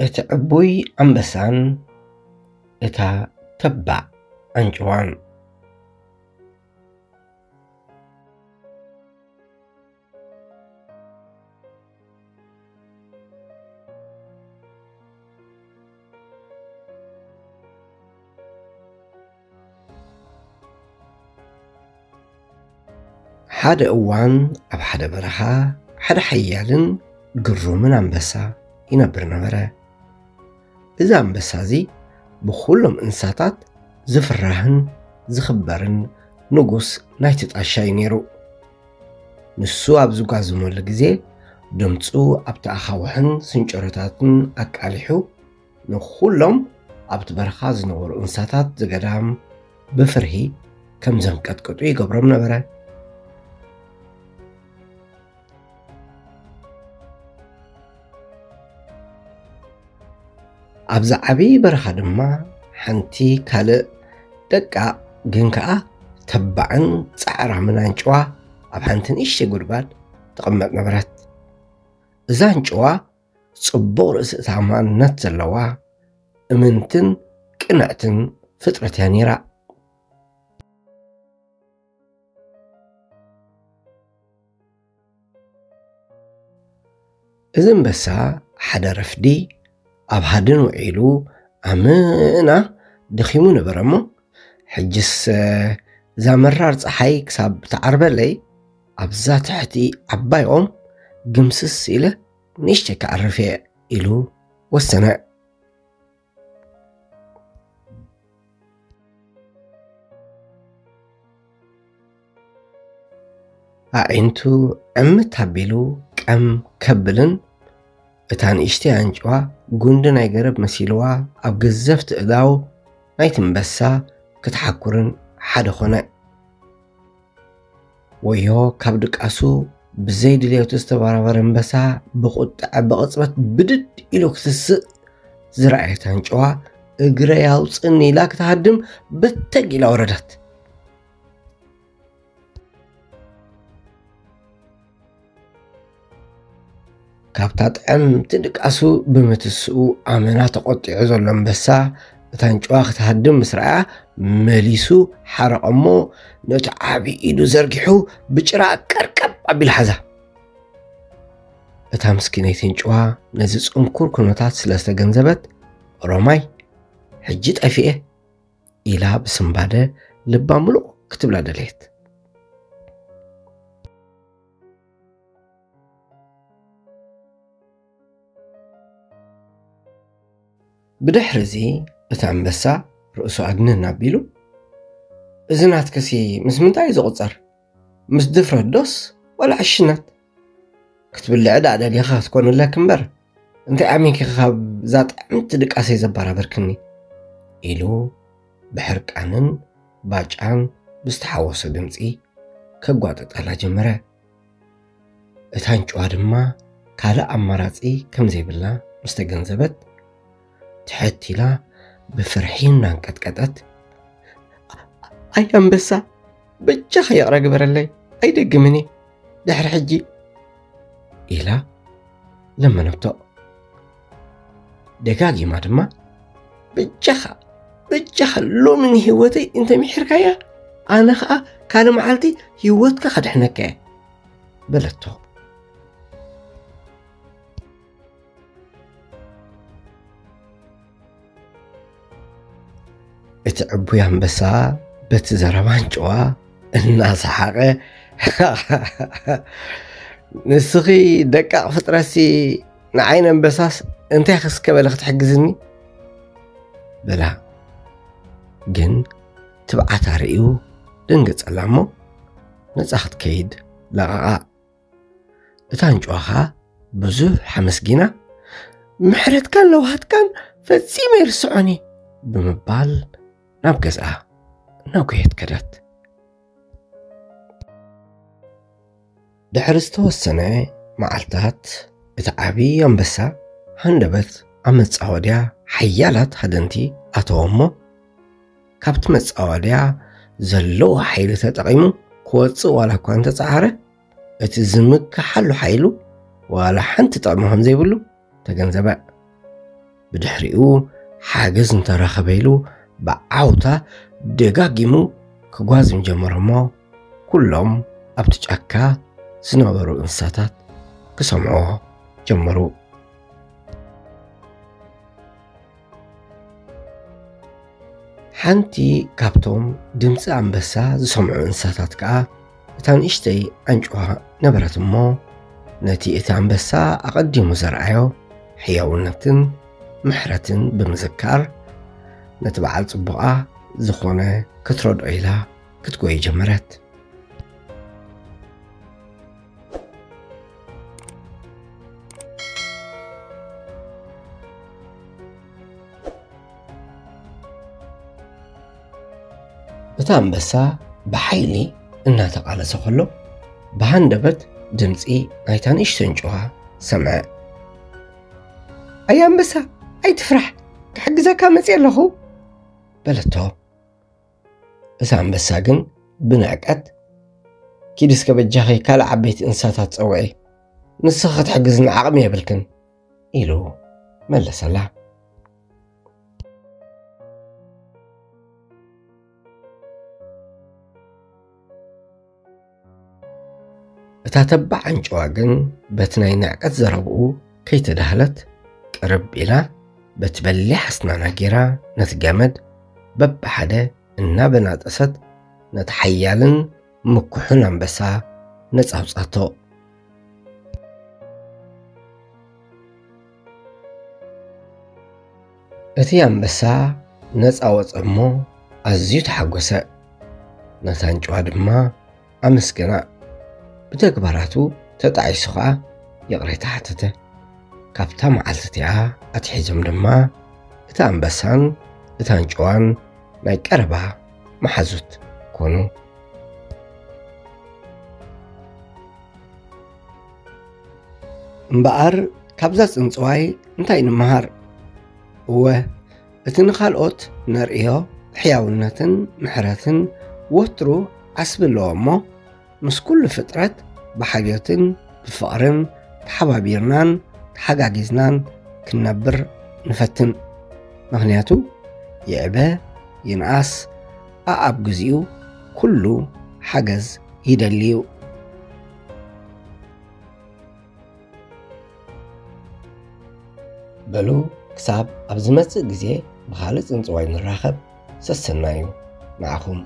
እቲ ዕቡይ ኣንበሳን እታ ተባዕ ኣንጭዋን። ሓደ እዋን ኣብ ሓደ በረኻ ሓደ ሓያልን ግሩምን ኣንበሳ ይነብር ነበረ። እዚ ኣንበሳ እዚ ብኹሎም እንስሳታት ዝፍራህን ዝኽበርን ንጉስ ናይቲ ጣሻ እዩ ነይሩ። ንሱ ኣብ ዝጓዘመሉ ግዜ ድምፁ ኣብቲ ኣኻውሕን ስንጭሮታትን ኣቃሊሑ ንኹሎም ኣብቲ በረኻ ዝነበሩ እንስሳታት ዘገዳም ብፍርሂ ከም ዘንቀጥቅጡ ይገብሮም ነበረ። ኣብዚ ዓብዪ በረኻ ድማ ሓንቲ ካልእ ደቃቕ ግን ከኣ ተባዕን ጻዕራምን ኣንጭዋ ኣብ ሓንቲ ንእሽተይ ጉድጓድ ትቕመጥ ነበረት። እዛ ኣንጭዋ ጽቡቕ ርእሲ ተኣማንነት ዘለዋ፣ እምንትን ቅንዕትን ፍጥረት እያ ነይራ። እዚ ኣንበሳ ሓደ ረፍዲ ኣብ ሃድን ውዒሉ ኣምና ደኺሙ ነበረ እሞ፣ ሕጅስ እዛ መራር ጸሓይ ክሳብ ትዓርበለይ ኣብዛ ትሕቲ ዓባይ ኦም ግምስስ ኢለ ንእሽተይ ክዓርፍ እየ ኢሉ ወሰነ። ኣዒንቱ ዕምት ኣቢሉ ቀም ከብልን እታ ንእሽተይ ኣንጭዋ ጉንዲ ናይ ገረብ መሲልዋ ኣብ ገዘፍቲ እዳው ናይቲ ኣንበሳ ክትሓኩርን ሓደ ኾነ። ወዮ ካብ ድቃሱ ብዘይ ድልየቱ ዝተበራበረ ኣንበሳ ብቑጥዐ ብቕጽበት ብድድ ኢሉ ክትስእ ዝረኣየት ኣንጭዋ እግረይ ኣውጽእኒ ኢላ ክትሃድም በተግ ኢላ ወረደት። ካብታ ጥዕምቲ ድቃሱ ብምትስኡ ኣመና ተቖጢዑ ዘሎ ኣንበሳ እታ ኣንጭዋ ክትሃድም ምስ ረኣያ መሊሱ ሓረቐ እሞ ነቲ ዓቢ ኢዱ ዘርጊሑ ብጭራ ቀርቀብ ኣቢሉ ሓዛ። እታ ምስኪነይቲ ኣንጭዋ ነዚ ጽንኩር ኩነታት ስለ ዝተገንዘበት ኦሮማይ ሕጂ ጠፊኤ ኢላ ብስንባደ ልባ ምሉቕ ክትብላ ደለየት። ብድሕሪ እዚ እቲ ኣንበሳ ርእሱ ኣድንን ኣቢሉ፣ "እዚ ናትክሲ ምስ ምንታይ እዩ ዝቑጸር? ምስ ድፍረት ዶስ ዋላ ዕሽነት? ክትብልዒ ደኣ ደሊኻ ክትኮንለክ እምበር፣ እንታይ ኣሚንኪ ካብ እዛ ጥዕምቲ ድቃሰይ ዘበራበርክኒ?" ኢሉ ብሕርቃንን ባጫን ብዝተሓወሶ ድምጺ ከጓጥጠላ ጀመረ። እታ ኣንጭዋ ድማ ካልእ ኣማራጺ ከም ዘይብላ ምስ ተገንዘበት፣ ትሕት ኢላ ብፍርሒ እናንቀጥቀጠት፣ "ኣይ ኣንበሳ፣ በጃኻ ይቕረ ግበረለይ፣ ኣይደግምን እየ ድሕሪ ሕጂ" ኢላ ለመነቶ። ደጋጊማ ድማ፣ "በጃኻ፣ በጃኻ ሎሚ ንህይወተይ እንተሚሒርካያ፣ ኣነ ኸኣ ካልእ መዓልቲ ህይወትካ ከድሕነካ እየ" በለቶ። እቲ ዕቡይ ኣንበሳ በቲ ዘረባ ኣንጭዋ እናሰሓቐ፣ "ንስኺ ደቃቕ ፍጥረትሲ ንዓይ ኣንበሳስ እንታይ ክስከበለ ክትሕግዝኒ?" በላ። ግን ትብዓታ ርእዩ ደንገጸላ እሞ ነጻ ክትከይድ ለቐቓ። እታ ኣንጭዋ ኸኣ ብዙሕ ኣመስጊና፣ "ምሕረትካን ለውሃትካን ፈጺመ ኣይርስዖን እየ" ብምባል ናብ ገዝኣ እናጎየት ከደት። ድሕሪ ዝተወሰነ መዓልታት፣ እቲ ዓቢ ኣንበሳ ሃንደበት ኣብ መጻወድያ ሓያላት ሃደንቲ ኣተወ እሞ፣ ካብቲ መጻወድያ ዘለዎ ሓይሊ ተጠቒሙ ክወጽእ ዋላ እኳ እንተጸዓረ፣ እቲ ዝምክሓሉ ሓይሉ ዋላ ሓንቲ ጥቕሚ ከም ዘይብሉ ተገንዘበ። ብድሕሪኡ ሓገዝ እንተረኸበ ኢሉ ብዓውታ ደጋጊሙ ክጓዝም ጀመረ እሞ፣ ኩሎም ኣብቲ ጫካ ዝነበሩ እንስሳታት ክሰምዕዎ ጀመሩ። ሓንቲ ካብቶም ድምፂ ኣንበሳ ዝሰምዑ እንስሳታት ከኣ እታ ንእሽተይ ኣንጭዋ ነበረት እሞ፣ ነቲ እቲ ኣንበሳ ኣቐዲሙ ዘርኣዮ ሕያውነትን ምሕረትን ብምዝካር፣ ነቲ በዓል ጽቡቓ ዝኾነ ክትረድኦ ኢላ ክትጎይ ጀመረት። እቲ ኣንበሳ ብሓይሊ እናተቓለሰ ከሎ፣ ብሃንደበት ድምጺ ናይታ ንእሽቶ ኣንጭዋ ሰምዐ። "ኣያ ኣንበሳ፣ ኣይትፍራሕ፣ ክሕግዘካ መጽየ ኣለኹ" በለቶ። እቲ ኣንበሳ ግን ብንዕቀት፣ "ኪድ እስከ በጃኺ ካልእ ዓበይቲ እንስሳታት ጸውዒ፣ ንስኺ ክትሕግዝኒ ዓቕሚ የብልክን" ኢሉ መለሰላ። እታ ተባዕ ኣንጭዋ ግን በቲ ናይ ንዕቀት ዘረብኡ ከይተዳህለት ቅርብ ኢላ በቲ በሊሕ ኣስናና ጌራ ነቲ ገመድ በብሓደ እናበናጠሰት ነቲ ሓያልን ምኩሑን ኣንበሳ ነጻ ኣውጻቶ። እቲ ኣንበሳ ነጻ ወጸ እሞ ኣዝዩ ተሓጎሰ። ነታ ኣንጭዋ ድማ ኣመስገና። ብተግባራቱ ተጣዒሱ ኸኣ ይቕሬታ ሓተተ። ካብታ መዓልቲ እቲኣ ኣትሒዞም ድማ እቲ ኣንበሳን እታ ኣንጭዋን ናይ ቀረባ መሓዙት ኮኑ። እምበኣር ካብዛ ጽንጽዋይ እንታይ ንምሃር? እወ፣ እቲ ንኻልኦት ነርእዮ ሕያውነትን ምሕረትን ወትሩ ዓስቢ ኣለዎ እሞ፣ ምስ ኩሉ ፍጥረት ብሓልዮትን ብፍቕርን ተሓባቢርናን ተሓጋጊዝናን ክንነብር ንፈትን። ምኽንያቱ ይዕበ ይንኣስ ኣኣብ ግዚኡ ኩሉ ሓገዝ ይደሊ እዩ። በሉ ክሳብ ኣብ ዝመጽእ ግዜ ብኻልእ ጽንጽዋይ ንራኸብ። ሰሰናዩ ንዓኹም።